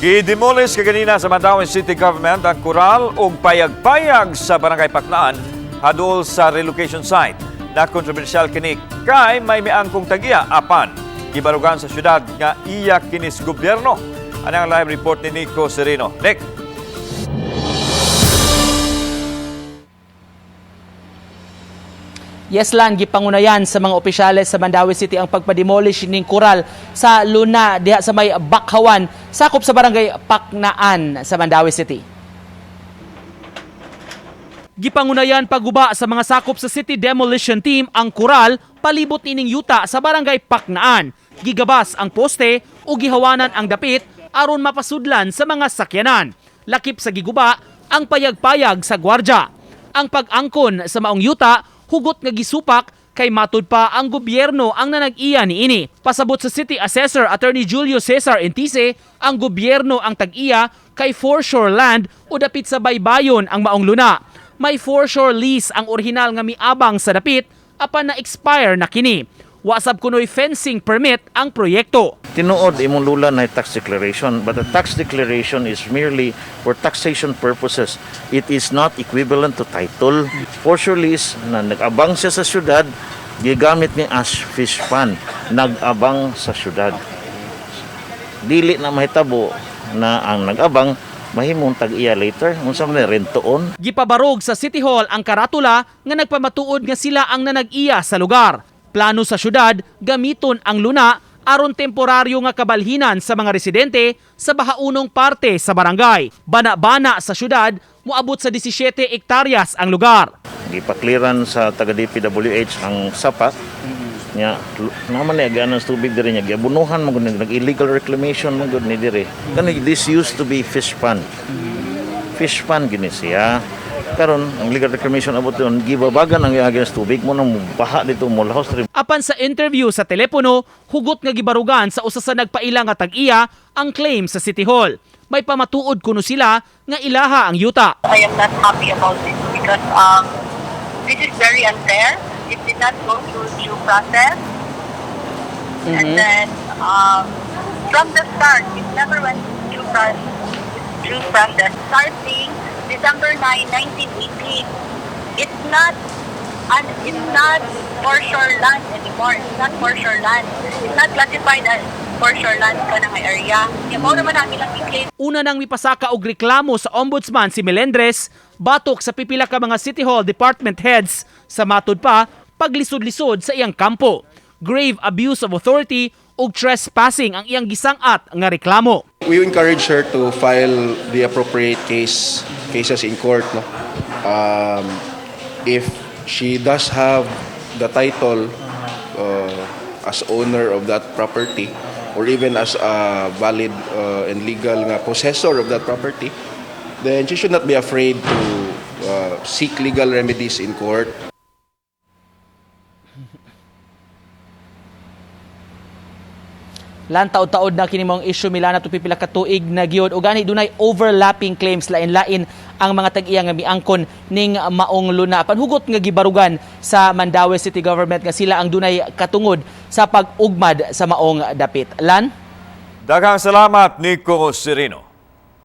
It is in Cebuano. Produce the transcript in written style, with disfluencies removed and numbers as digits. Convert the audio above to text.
Gidemolish kaganina sa Mandaue City Government ang kural ug payag-payag sa Barangay Paknaan hadol sa relocation site. Na kontrobersyal kini kay may miangkong tagiya apan gibarugan sa syudad nga iya kinis gobyerno. Ano ang live report ni Nico Sereno? Nick. Yes, Lan, gipangunayan sa mga opisyales sa Mandaue City ang pagpademolish ning kural sa luna diha sa may Bakhawan, sakop sa Barangay Paknaan sa Mandaue City. Gipangunayan pagguba sa mga sakop sa City Demolition Team ang kural palibot nining yuta sa Barangay Paknaan. Gigabas ang poste o gihawanan ang dapit aron mapasudlan sa mga sakyanan. Lakip sa giguba ang payag-payag sa gwardya. Ang pag-angkon sa maong yuta hugot nga gisupak kay matud pa ang gobyerno ang nanag-iya niini. Pasabot sa City Assessor Attorney Julio Cesar Entise, ang gobyerno ang tag-iya kay foreshore land o dapit sa baybayon ang maong luna. May foreshore lease ang orihinal nga miabang sa dapit apan na-expire na kini. Wasab kunoy fencing permit ang proyekto. Tinuod imong lula na tax declaration, but the tax declaration is merely for taxation purposes. It is not equivalent to title. Foreshore lease na nag-abang siya sa syudad, gigamit ni as fish pond, nag-abang sa syudad. Dili na mahitabo na ang nag-abang mahimong tag-iya later, unsa man ni rentoon. Gipabarog sa City Hall ang karatula nga nagpamatuod nga sila ang nanag-iya sa lugar. Plano sa syudad, gamiton ang luna aron temporaryo nga kabalhinan sa mga residente sa bahaunong parte sa barangay. Bana-bana sa syudad, moabot sa 17 ektaryas ang lugar. Gipakliran sa taga DPWH ang sapa nya, naman ni aganan sa tubig diri, nya giabunuhan man gud, nag illegal reclamation man gud ni diri. Kani this used to be fish pond, fish pond gini siya. Karon ang illegal reclamation abot doon, gibabagan ang giagian sa tubig mo nang baha dito, mo lahos diri. Apan sa interview sa telepono, hugot nga gibarugan sa usa sa nagpaila nga tag-iya ang claim sa City Hall. May pamatuod kuno sila nga ilaha ang yuta. I am not happy about this because this is very unfair. It did not go through due process. And then from the start, it never went through due process. Starting December 9, 1980, it's not foreshore land anymore. It's not foreshore land. It's not classified as foreshore land kanang area. Mao naman ang ilang i-claim. Una nang mipasaka og reklamo sa ombudsman si Melendres batok sa pipila ka mga City Hall department heads sa matud pa paglisod-lisod sa iyang kampo. Grave abuse of authority ug trespassing ang iyang gisang-at nga reklamo. We encourage her to file the appropriate cases in court. No? If she does have the title as owner of that property or even as a valid and legal nga possessor of that property, then she should not be afraid to seek legal remedies in court. Lan, taod-taod na kini mong issue, Milana, pipila ka tuig na gyud o gani dunay overlapping claims, lain-lain ang mga tag-iya nga miangkon ning maong luna. Panhugot nga gibarugan sa Mandaue City Government nga sila ang dunay katungod sa pag-ugmad sa maong dapit. Lan. Daghang salamat, Nico Sereno.